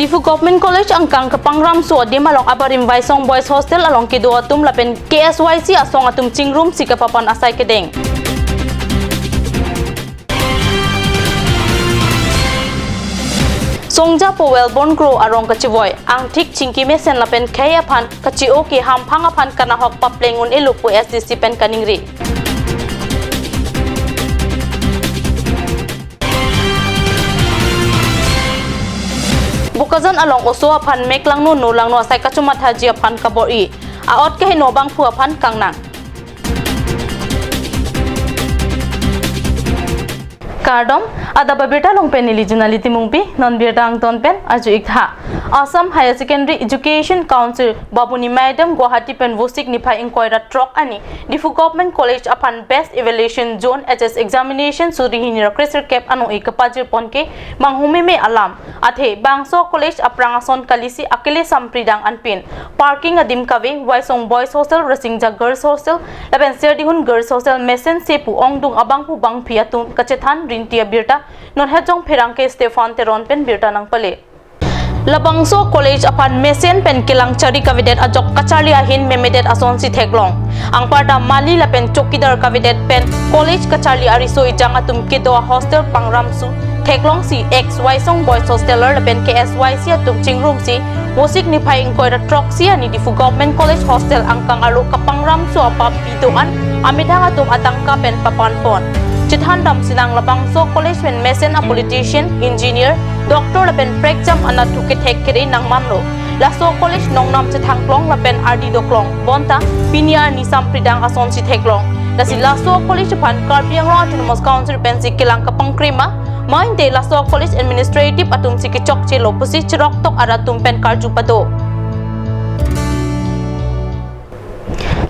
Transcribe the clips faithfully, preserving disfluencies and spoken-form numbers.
Diphu Government College angkang kapangram su adim along abarim Waisong Boys Hostel along kedo atum lapen K S Y C asong atum chingrumsi kapapan asai kedeng. Songja po Wellborn Kro arong kachevoi, angthik chingki mesen lapen khei aphan kache-o ke hamphang aphan kanahok papleng un-elo pu S D C pen kaningri. Bokajan along oso aphan mek langno no langno asai kachomathaji aphan kabor-i. A-ot kaheno abangphu aphan kangnang. Kardom, adap abirta along pen neli Junali Timungpi, non birta angton pen arju-ik tha. Assam Higher Secondary Education Council Babuni Maidan Guwahati pen Vosik niphai ingkoi ra throk arni Diphu Government College aphan Best Evaluation Zone H S Examination suri hini ra kre sirkep ano-i kapajir pon ke manghu meme alam. Athe bangso college aphrang ason kalisi akele sampridang anpin parking adim kave, Waisong Boys Hostel, Rasingja Girls Hostel lapen Serdihun Girls Hostel mesen se pu ongdung abangphu bangphi atum kachethan rinti abirta non Hejong Pherangke Stephan Teron pen birta nangpale. Labangso college aphan mesen pen kelang chari kavedet ajok kacharli ahin memedet asonsi theklong. Anparta mali lapen chowkidar kavedet pen college kacharli ariso ejang atum kedo a-hostel pangram su theklongsi ex Waisong Boys Hosteler lapen K S Y C atum chingrumsi Vosik niphai ingkoi ra throksi arni Diphu Government College Hostel angkang arlo kapangram su apapi do-an amethang atum atangka pen papan pon. Chethan dam sinang labangso college pen mesen a-politician, engineer, doctor lapen prekjam anatthu kethek kere nangmanlo. Laso college nongnam chethangklong lapen ardi doklong, bonta pini arni sampridang asonsi theklong. Lasi laso college aphan Karbi Anglong Autonomous Council pensi kelang kapangkrema, mate laso college administrative atumsi kechokchelo pusi cheroktok arat atum pen karju pado.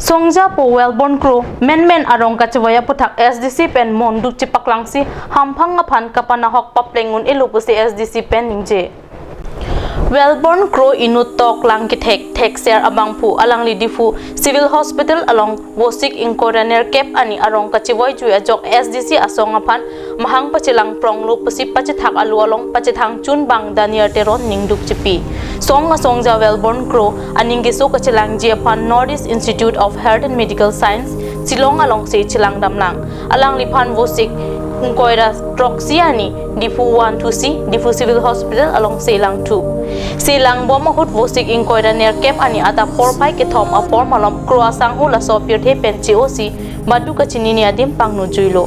Songja po Wellborn Kro menmen arong kachevoi aputhak S D C pen monduk chepaklangsi hamphang aphan kapanahok papleng un-elo pusi S D C pen ningje. Wellborn Kro inut toklang kethek thekser abangphu alangli Diphu Civil Hospital along Vosik ingkoi ra nerkep arni arong kachevoi jui ajok S D C asong aphan mahang pachelang pronglo pusi pachethak alo along pachethang chunbang Daniel Teron ningduk chepi. Song asongja Wellborn Kro aning keso kachelangji aphan North East Institute of Health and Medical Science, Shillong alongsi chelang damlang. Alangliphan Vosik ingkoi ra throksi arni Diphu vanthusi Diphu Civil Hospital along selang thu. Selang bom ahut Vosik ingkoi ra nerkep arni adap porphai kethom apor malom Kro asangho laso pirthe pen che-osi badu kachinine adim pangno juilo.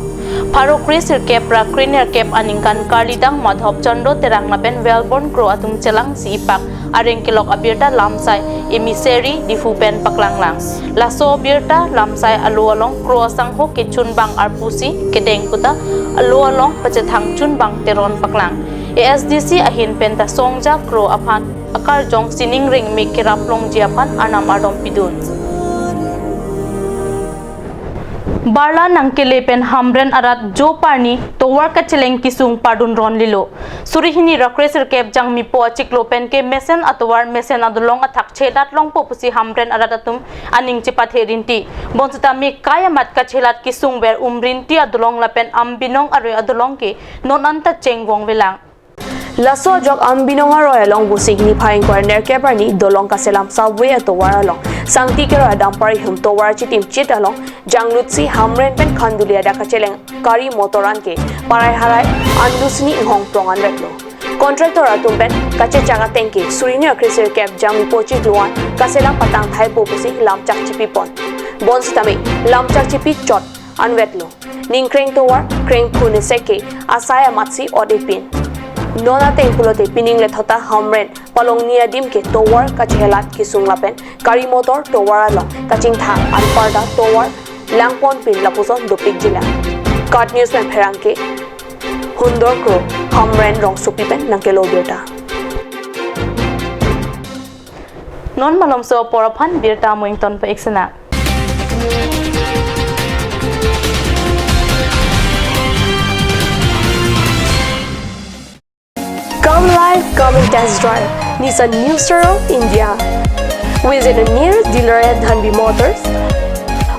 Pharo kre sirkep ra kre nerkep aningkan karlidang Madhop Chandra Terang lapen Wellborn Kro atum chelangsi ipak areng kelok abirta lamsai emissary Diphu pen paklanglang. Laso birta lamsai alo along Kro asangho kechunbang arpusi kedeng puta alo along pachethang chunbang Teron paklang. A S D C ahin penta songja Kro aphan akarjong sining ringmik keraplongji aphan arnam ardom pidun. Barla nangkele pen Hamren arat jo parni tovar kacheleng kesung pardun ron lilo. Suri hini ra kre sirkep Jangmipo achiklo pen ke mesen atovar mesen adolong athak chelat longpo pusi Hamren arat atum aning chepathe rinti. Bonsita me kai amat kachelat kesung ver Umrinti adolong lapen Ambinong aroi adolong ke non anta chengvong velang. Laso ajok Ambinong aroi along Vosik niphai ingkoi nerkep arni dolong kaselam subway atovar along sangti keroi dumper ihum tovar chitim chit along janglutsi Hamren pen Khanduli adak kacheleng gari motor anke parai harai andusni inghong prong anvetlo. Contractor atum pen kachechak ateng ke suri hini ra kre sirkep Jangmipo chiklo an kaselam patang thaipo pusi lamchak chipi pon. Bonsitame lamchak chipi chot anvetlo. Ningkreng tovar krengphun esek ke asai amatsi ot epin. Non ateng pulote pining lethota Hamren palongni adim ke tovar kachelat kesung lapen gari motor tovar along kachingthang anparta tovar langponpin lapuson dopikjilang. KAT News pen pherangke Hundor Kro, Hamren rongsopi pen nangkelo birta. Non malomso apor aphan birta mo ington pa-ik sena. Come live, come and test drive Nissan New Star of India. Visit a nearest dealer at Dhanvi Motors,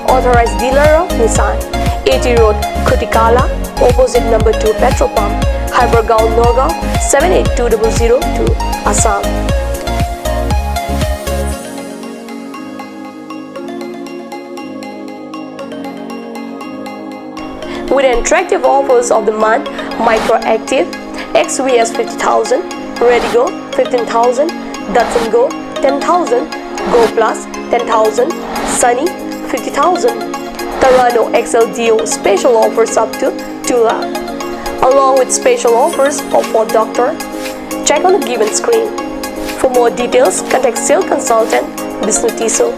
authorized dealer of Nissan, A T Road, Khutikala, opposite number two petrol pump. Hypergaon, Nagaon, seven eight two double zero two, Assam. With attractive offers of the month, Micra Active, X V S fifty thousand, Redigo fifteen thousand, Datsun Go ten thousand, Go Plus ten thousand, Sunny fifty thousand. Terrano X L D O special offers up to two lakh, along with special offers of for doctor. Check on the given screen. For more details, contact sales consultant Bishnu Tisso,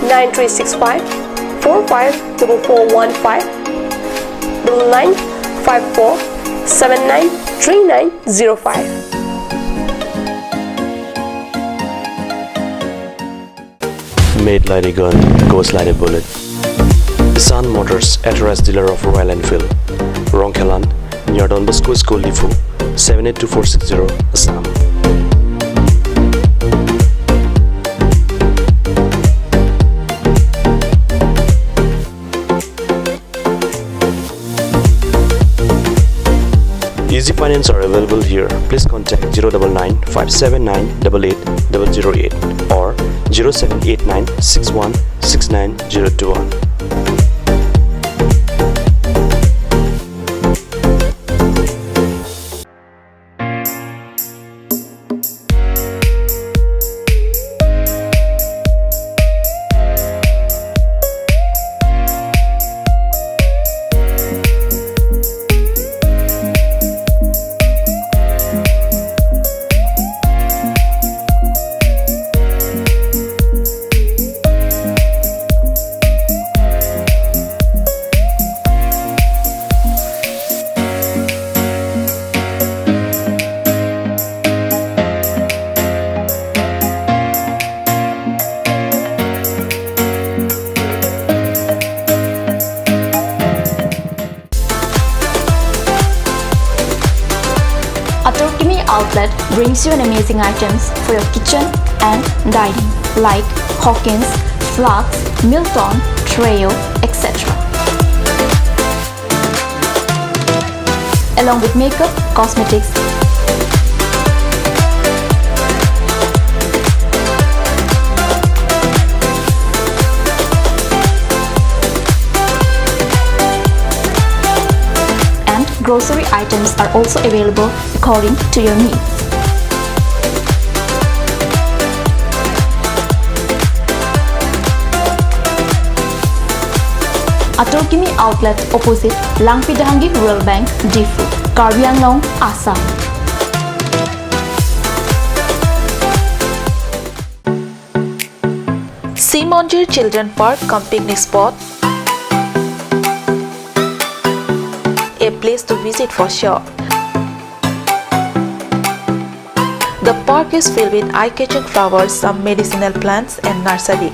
nine three six five four five double four one five, double nine five four seven nine three nine zero five. Made like a gun, goes like a bullet. Sun Motors, authorized dealer of Royal Enfield, Rongkhelan, near Don Bosco School, Diphu, seven eight two four six zero, Assam. Easy finance are available here. Please contact zero double nine five seven nine double eight double zero eight or zero seven eight nine six one six nine zero two one. Atur Kimi Outlet brings you an amazing items for your kitchen and dining, like Hawkins, flasks, Milton, Treo, et cetera. Along with makeup, cosmetics, and grocery items are also available according to your needs. Atur Kimi Outlet, opposite Langpi Dehangi Rural Bank, Diphu, Karbi Anglong, Assam. Sea Monjir Children Park cum picnic spot, a place to visit for sure. The park is filled with eye-catching flowers, some medicinal plants and nursery.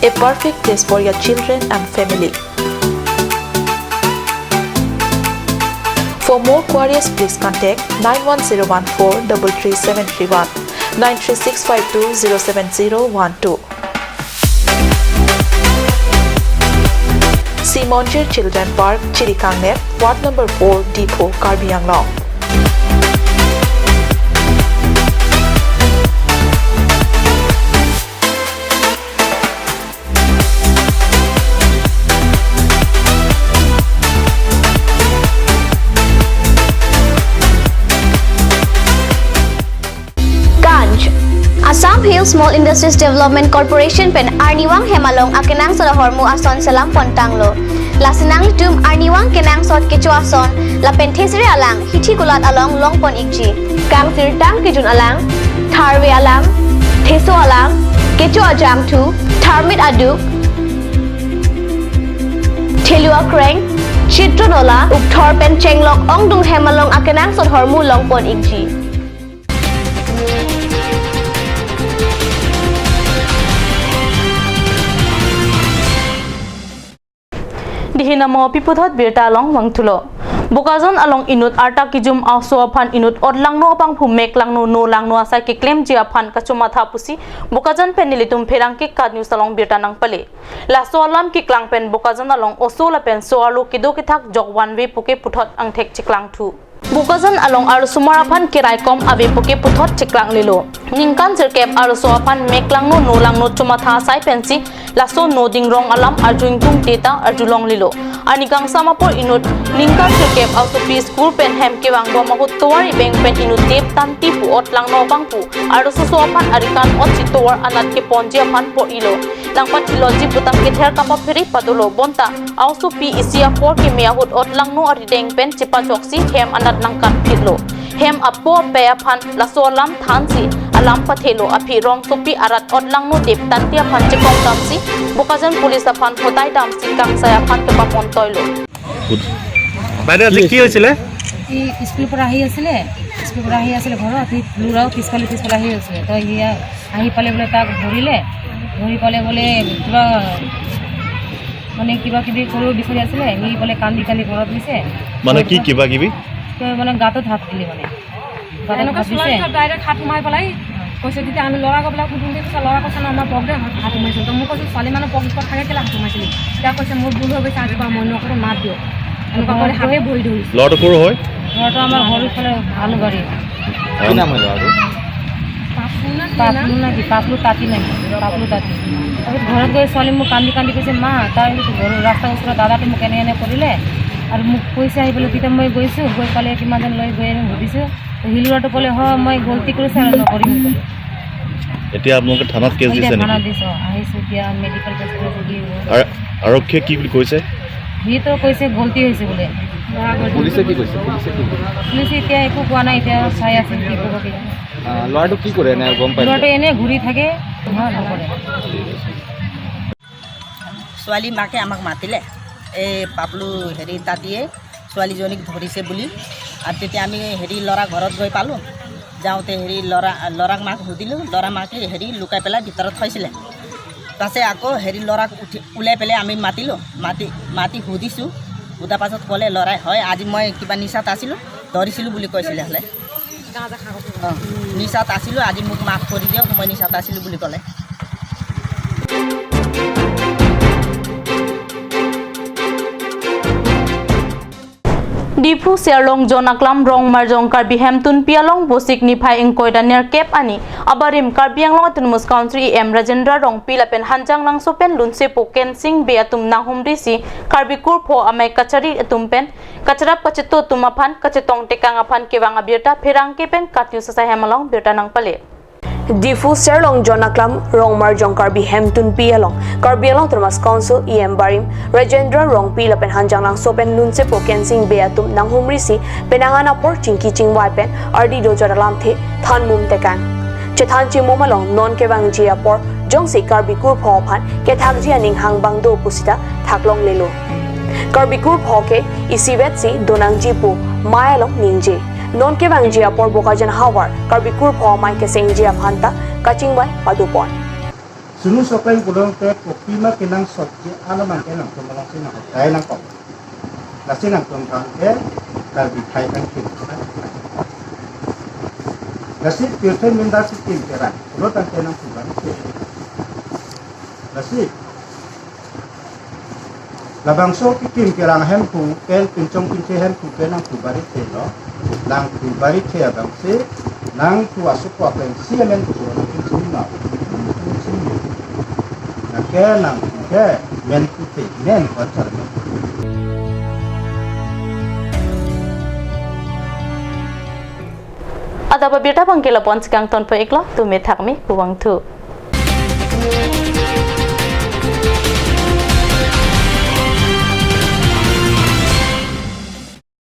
A perfect place for your children and family. For more queries, please contact nine one zero one four double three seven three one, nine three six five two zero seven zero one two. Sea Monjir Children Park, Chirikangner, Ward number four, Diphu, Karbi Anglong. Ganj. Assam Hill Small Industries Development Corporation pen arnivang hem along akenangsot ahormu ason selam pon tanglo. Lasi nanglitum arnivang kenangsot kecho ason lapen thesere alang hithi kulat along long pon ikji. Kangsirtang kejun alang, tharve alang, theso alang, kecho ajangthu, tharmit aduk, thelu akreng, chitro nola, ukthor pen chenglok ongdung hem along akenangsot ahormu long pon ikji. Dihin amo pi puthot birta along vangthulo. Bokajan along inut arta kejum aso aphan inut otlangno abangphu meklangno nolangno asai keklemji aphan kachomatha pusi Bokajan pen nelitum pherangke KAT News along birta nangpale. Laso alam keklang pen Bokajan along oso lapen so arlo kedo kethak jok vanve puke puthot angthek cheklangthu. Bokajan along arlosomar aphan keraikom ave puke puthot cheklanglelo. Ningkan sirkep arloso aphan meklangno nolangno chomatha asai pensi laso no dingrong alam arju ingtungte ta arjulonglelo. Arni kangsam apor inut ningkan sirkep asopi school pen hem kevang bom ahut tovar ibeng pen inut Dep Tanti pu otlangno abangphu arloso so aphan arikan ot si tovar anat keponji aphan por-ilo. Nangpathiloji putang kether kapaphere padolo bonta asopi isi apor keme ahut otlangno arideng pen chepachoksi hem anat nangkanphitlo. Hem apo ape aphan laso alam thansi alam pathelo aphi rongsopi arat otlangno Dep Tanti aphan chekong damsi Bokajan police aphan hotai damsi kangsai aphan kepapon toilo. বাইদেউ, আজি কি কি হৈছে? হৈছিলে? এই স্কুলৰ পৰা আহি আছিলে, স্কুলৰ পৰা আহি আছিলে ঘৰত, সি ল'ৰাও পিছফালে পিছফালে আহি আছিলে। তো সি আহি পালে বোলে তাক ধৰিলে, ধৰি পালে বোলে কিবা, মানে কিবা কিবি কৰিব বিচাৰি আছিলে, সি বোলে কান্দি কান্দি ঘৰত গৈছে। মানে কি কিবা কিবি? তো মানে গাঁতত হাত দিলে মানে। গাঁতত এনেকুৱা হাত দিছে। চোলাৰ ভিতৰত ডাইৰেক্ট হাত সোমাই পেলাই কৈছে, তেতিয়া আমি ল'ৰাক বোলে সুধোঁতে কৈছে, ল'ৰা কৈছে, "ন, আমাৰ পকেটত হাত সোমাইছিল।" তো মই কৈছোঁ, "ছোৱালী মানুহ পকেটত থাকে কেলে হাত সোমাইছিলি?" তেতিয়া কৈছে, "মোৰ ভুল হৈ গৈছে, আজিৰ পৰা মই নকৰোঁ, মাত দিয়ক।" এনেকুৱা কৰি হাতে ভৰি ধৰিছে। ল'ৰাটো ক'ৰ হয়? ল'ৰাটো আমাৰ ঘৰৰ ইফালে আলুবাৰী। কি নাম হয় ল'ৰাটো? পাপলু নে কি নাম? পাপলু নে কি? পাপলু তাঁতী নে কি? পাপলু তাঁতী। তাৰপিছত ঘৰত গৈ ছোৱালী মোক কান্দি কান্দি কৈছে, "মা, তাৰ ঘৰৰ ৰাস্তাৰ ওচৰত দাদাটো মোক এনে এনে কৰিলে আৰু মোক কৈছে আহিবলৈ।" তেতিয়া মই গৈছোঁ, গৈ পালে কিমান দিন লৈ গৈ আমি সুধিছোঁ। তো সি ল'ৰাটো ক'লে, "হয়, মই গলতি কৰিছোঁ আৰু নকৰিম," বুলি ক'লে। এতিয়া আপোনালোকে থানাত কেছ এতিয়া দিছে নেকি? থানাত দিছোঁ, আহিছোঁ এতিয়া মেডিকেল টেষ্ট কৰিব। আৰ-, আৰক্ষীয়ে কি বুলি কৈছে? সিতো কৈছে গলতি হৈছে বোলে। পুলিচে কি কৈছে? পুলিচে কি কৈছে? পুলিচে এতিয়া একো কোৱা নাই, এতিয়া চাই আছে কি ক'ব কি। আহ, ল'ৰাটো কি কৰে এনে গম পাই নেকি? ল'ৰাটো এনে ঘূৰি থাকে, নহয়, নকৰে। ছোৱালী মাকে আমাক মাতিলে, এই পাপলু হেৰি তাঁতীয়ে ছোৱালীজনীক ধৰিছে বুলি। আৰু তেতিয়া আমি হেৰি ল'ৰা ঘৰত গৈ পালোঁ। যাওঁতে হেৰি ল'ৰা, ল'ৰাক মাক সুধিলোঁ, ল'ৰা মাকে হেৰি লুকাই পেলাই ভিতৰত থৈছিলে। পাছে আকৌ হেৰি ল'ৰাক উঠি, ওলাই পেলাই আমি মাতিলোঁ, মাতি, মাতি সুধিছোঁ। সোধাৰ পাছত ক'লে ল'ৰাই, "হয়, আজি মই কিবা নিচাত আছিলোঁ, ধৰিছিলোঁ" বুলি কৈছিলে হ'লে। "অ, নিচাত আছিলোঁ, আজি মোক মাফ কৰি দিয়ক, মই নিচাত আছিলোঁ" বুলি ক'লে। Diphu Siarlong Jon Aklam Rongmarjong Karbi Hemtunpi along Vosik niphai ingkoi ra nerkep arni abarim Karbi Anglong Autonomous Council E M Rajendra Rongpi lapen Hanjang Langso pen lunsepo Kensing Bey atum nanghumrisi Karbi kurpho amei kachari atum pen kacharap kacheto atum aphan kachetong tekang aphan kevang abirta pherangke pen KAT News asai hem along birta nangpale. Diphu Siarlong Jon Aklam Rongmarjong Karbi Hemtunpi along Karbi Anglong Autonomous Council E M barim Rajendra Rongpi lapen Hanjang Langso pen lunsepo Kensing Bey atum nanghumrisi penang an apor chingki chingvai pen ardi do jor alamthe thanmum tekang. Chethan chimum along non kevangji apor jongsi Karbi kurpho aphan kethakji aning hangbang do pusita thaklonglelo. Karbi kurpho ke isivetsi donangji pu mei along ningje. Non kevangji apor Bokajan havar Karbi kurpho amei kesengji aphan ta kachingvai padopon. Sunu Sokleng pulote kopima kenangsotji alam abangke nangtum alongsi nanghotai nangkok. Lasi nangtum abangke Karbi akhei abangke. Lasi pirthe minda si kim kerang. Pulo tangte nangtum abangke. Lasi labangso kekim kerang hemphu, pen pinchong pinche hemphu ke nangthu bari thelo, nangthu bari the abangsi, nangthu asopo pen si amen thu, nangthu si ma, nangthu si ma. Nangke nangthu ke, men thu the, men konsar men. Adap abirta abangke lapu-an si kangtonpo iklo, tumi thakmi, kuvangthu.